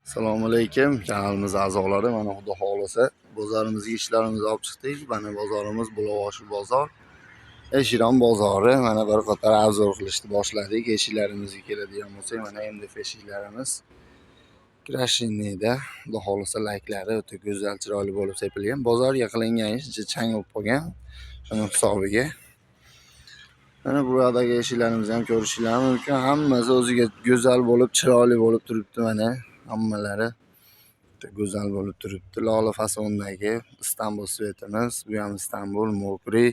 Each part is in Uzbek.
Assalomu alaykum kanalimiz a'zolari. Mana xudo xohlasa bozorimizga ishlarimizni olib chiqdik. Mana bozorimiz Buloqboshi bozor, Eshiron bozori. Mana bir qator obzor qilishni boshladik. Eshiklarimizga keladigan bo'lsak, mana MDF eshiklarimiz krashiniyda, xudo xohlasa laklari o'ta go'zal, chiroyli bo'lib sepilgan. Bozorga qilingan ish chang bo'lib qolgan. Shuni hisobiga mana bu yoqdagi eshiklarimizni ham ko'rishinglar mumkin. Hammasi o'ziga go'zal bo'lib, chiroyli bo'lib turibdi mana. Hammalari juda go'zal bo'lib turibdi. Lola fasondagi Istanbul цвет imiz, bu ham Istanbul, мокрый,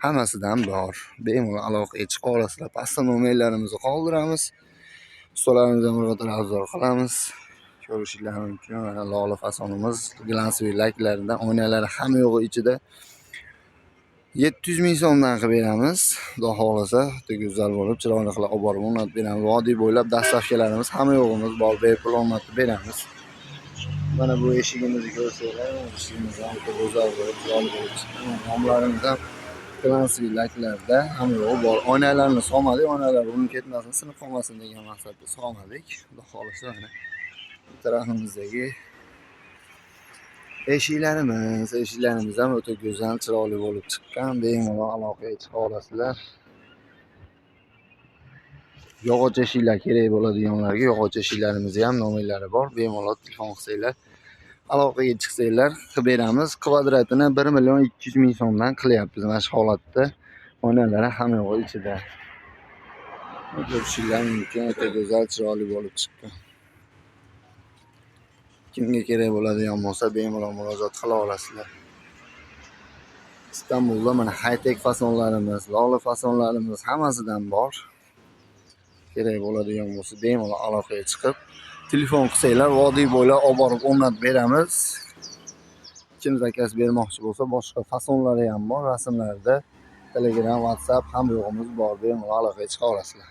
hammasidan bor. Bemalol aloqaga chiqa olasizlar. Pastda nomerlarimizni qoldiramiz. Ustalarimizdan bir qator obzor qilamiz. Ko'rishinglar mumkin. Mana lola fasonimiz, глянцевый laklaridan, oynalari hamma yo'g'i ichida. 700 ming so'mdan qilib beramiz. Xudo xohlasa, juda go'zal bo'lib, chiroyli qilib olib borib o'rnatib beramiz. Vodiy bo'ylab доставка larimiz hamma yo'g'imiz bor, bepul o'rnatib beramiz. Mana bu eshigimizni ko'rsanglar, eshigimiz ham juda go'zal bo'lib, chiroyli bo'lib chiqqan. Romlarimiz ham глянцевый laklarda, hamma yo'g'i bor. Oynalarni solmadik, oynalar urinib ketmasin, sinib qolmasin degan maqsadda solmadik. Xudo xohlasa mana bu tarafimizdagi eshiklarimiz ham o'ta go'zal, chiroyli bo'lib chiqqan. Bemalol aloqaga chiqa olasizlar. Yog'och eshiklar kerak bo'ladiganlarga yog'och eshiklarimizni ham nomerlari bor. Bemalol telefon qilsanglar, aloqaga chiqsanglar qilib beramiz. Kvadratini 1 million 200 ming so'mdan qilyapmiz mana shu holatda. Oynalari hamma yo'g'i ichida. Ko'rishinglar mumkin, o'ta go'zal, chiroyli bo'lib chiqqan. Kimga kerak bo'ladigan bo'lsa, bemalol murojaat qila olasizlar. Istanbulda mana high-tech fasonlarimiz, lola fasonlarimiz hammasidan bor. Kerak bo'ladigan bo'lsa, bemalol aloqaga chiqib, telefon qilsanglar, vodiy bo'ylab olib borib o'rnatib beramiz. Kim заказ bermoqchi bo'lsa, boshqa fasonlari ham bor rasmlarda. Telegram, WhatsApp hamma yo'g'imiz bor. Bemalol aloqaga chiqa olasizlar.